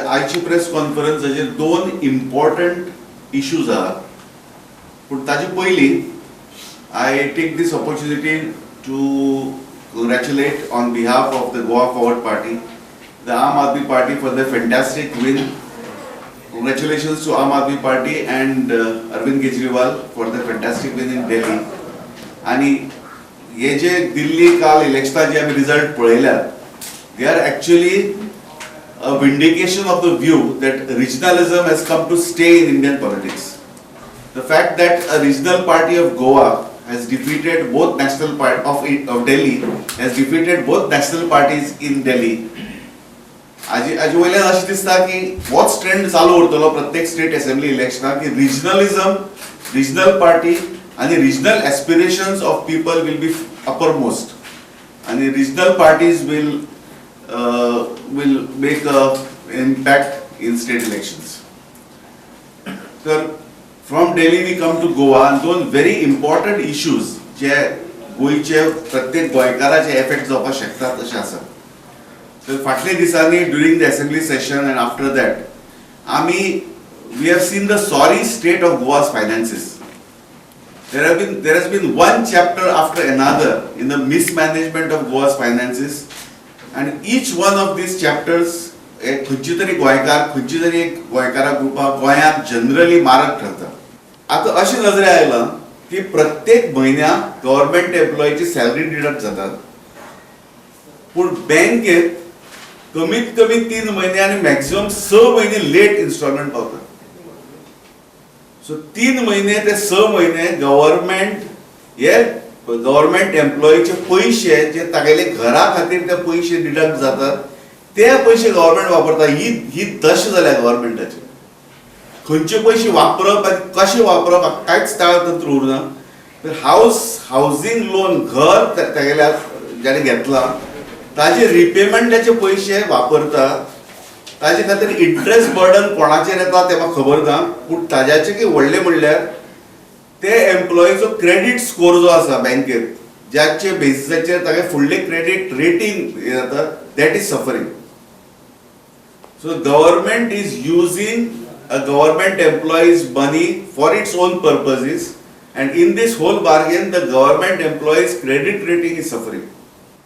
आयची प्रेस कॉन्फरन्साचेर दोन important issues आहात, पूण ताजे पयलीं I take this opportunity to congratulate on behalf of the Goa Forward Party the Aam Aadmi Party for the fantastic win. Congratulations to Aam Aadmi Party and Arvind Kejriwal for the fantastic win in Delhi. आणि हे जे दिल्ली काल इलेक्शनाचे आमी result पळयल्यात, they are actually a vindication of the view that regionalism has come to stay in Indian politics. The fact that a regional party of Goa has defeated both national part of Delhi, has defeated both national parties in Delhi, हाजे वयल्यान अशें दिसता की होच trend चालू उरतलो प्रत्येक state assembly इलेक्शनाक, की रिजनलिझम, रिजनल पार्टी आनी regional aspirations of people will be uppermost आनी regional parties will make a impact in state elections. तर from Delhi we come to Goa आनी दोन व्हेरी इम्पॉर्टंट इश्यूज जे गोंयचे प्रत्येक गोंयकाराचे एफेक्ट जावपाक शकतात अशें आसा. तर फाटल्या दिसांनी during the assembly session and after that आमी we have seen the sorry state of Goa's finances. There has been one chapter after another in the mismanagement of Goa's finances, and each one of these chapters एक खंयची तरी गोंयकार, खंयची तरी एक गोंयकारा ग्रुपाक, गोंयांत जनरली मारक ठरता. आतां अशें नजरे आयलां की प्रत्येक म्हयन्याक गव्हर्मेंट एम्प्लॉईची सॅलरी डिडक्ट जातात, पूण बँकेत कमीत कमी 3 म्हयने आनी मॅक्झिमम 6 म्हयने लेट इन्स्टॉलमेंट पावतात. सो 3 म्हयने ते 6 म्हयने गव्हर्मेंट हे गव्हर्मेंट एम्प्लॉईचे पयशे जे तागेले घरा खातीर ते पयशे डिडक्ट जातात, ते पयशे गव्हर्मेंट वापरता. ही ही दशा जाल्या गव्हर्मेंटाची. खंयचे पयशे वापरप आनी कशे वापरप कांयच ताळतंत्र उरना. तर हावजींग लोन, घर तागेल्या ज्याने घेतला ताजे रिपेमेंटाचे पयशे वापरता. ताजे खातीर इंट्रस्ट बर्डन कोणाचेर येता तें म्हाका खबर ना, पूण ताज्याचे की व्हडलें म्हणल्यार ते एम्प्लॉईचो क्रेडीट स्कोर जो आसा बँकेत, ज्याचे बेसिसाचेर तागे फुडले क्रेडीट रेटींग जाता, that is suffering. So government is using a government employee's money for its own purposes, and in this whole bargain the government employee's credit rating is suffering.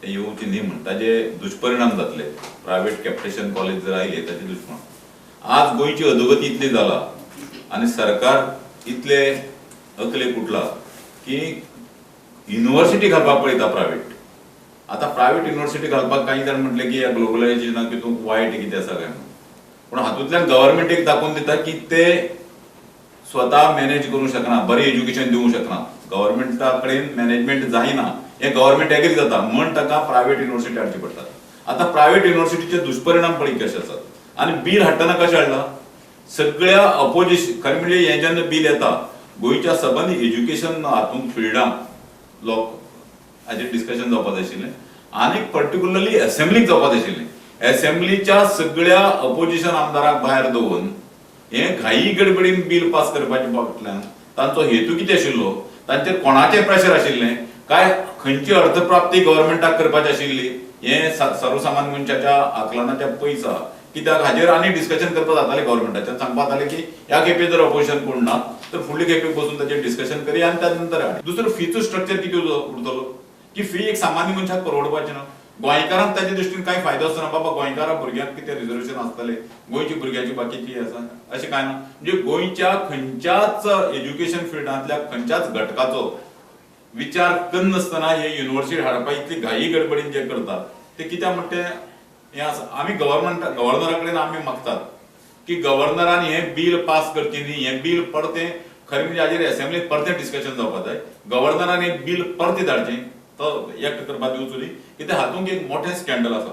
ते येवची न्ही म्हण ताजे दुश्परिणाम जातले. प्रायव्हेट कॅपिटेशन कॉलेज जर आयले, ताजे दुश्परिणाम. आज गोंयची अधोगती इतली जाला आनी सरकार इतले अकले कुटला की युनिव्हर्सिटी घालपाक पळयता प्रायव्हेट. आतां प्रायव्हेट युनिव्हर्सिटी घालपाक काही जाण म्हटले की ह्या ग्लोबलायझेशनाक तितूंत वायट कितें आसा काय म्हणून, पूण हातूंतल्यान गव्हर्मेंट एक दाखोवन दिता की ते स्वता मॅनेज करूंक शकना, बरें एज्युकेशन दिवंक शकना, गव्हर्मेंटा कडेन मॅनेजमेंट जायना हें गव्हर्मेंट एग्री जाता म्हण ताका प्रायव्हेट युनिव्हर्सिटी हाडची पडटा. आतां प्रायव्हेट युनिव्हर्सिटीचे दुश्परिणाम पळय कशे आसात आनी बील हाडटना कशें हाडला सगळ्या अपोजिशन. खरें म्हणजे हें जेन्ना बील येता, गोंयच्या सबंद एज्युकेशन हातूंत फिल्डांत लोक हाजेर डिस्कशन जावपाक जाय आशिल्लें आनी पर्टिक्युलरली एसेंब्लीक जावपाक जाय आशिल्लें. एसेंब्लीच्या सगळ्या अपोजिशन आमदारांक भायर दवरून हे घाई गडबडीन बील पास करपाचे फाटल्यान तांचो हेतू कितें आशिल्लो, तांचेर कोणाचें प्रेशर आशिल्लें काय, खंयची अर्थप्राप्ती गव्हर्मेंटाक करपाची आशिल्ली, हें सर्वसामान्य मनशाच्या आकलनाच्या पयस आहा. कित्याक हाजेर आनी डिस्कशन करपाक जातालें. गव्हर्मेंटाच्यान सांगपाक जातालें की ह्या खेपे जर अपोजिशन कोण ना तर फुडले खेपे बसून ताचेर डिस्कशन करया आनी त्या नंतर हाड. दुसरो फीचो स्ट्रक्चर कितें उरतलो की फी एक सामान्य मनशाक परवडपाचें ना. गोंयकारांक ताच्या दृश्टीन कांय फायदो आसना. बाबा, गोंयकारा भुरग्यांक कितें रिजर्वेशन आसतलें, गोंयच्या भुरग्यांची बाकीची आसा, अशें कांय ना. म्हणजे गोंयच्या खंयच्याच एज्युकेशन फिल्डांतल्या खंयच्याच घटकाचो विचार करनासतना हे युनिव्हर्सिटी हाडपा इतली घाई गडबडीन जे करतात ते कित्याक म्हणटे हें आसा. आमी गव्हर्मेंट गव्हर्नरा कडेन आमी मागतात की गव्हर्नरान हें बील पास करचें न्ही. हें बील परतें, खरें म्हणजे हाजेर एसेंब्लीत परतें डिस्कशन जावपाक जाय. गव्हर्नरान हें बील परतें धाडचें, तो एक्ट करपाक दिवचो न्ही, कित्याक हातूंत एक मोठें स्कॅन्डल आसा.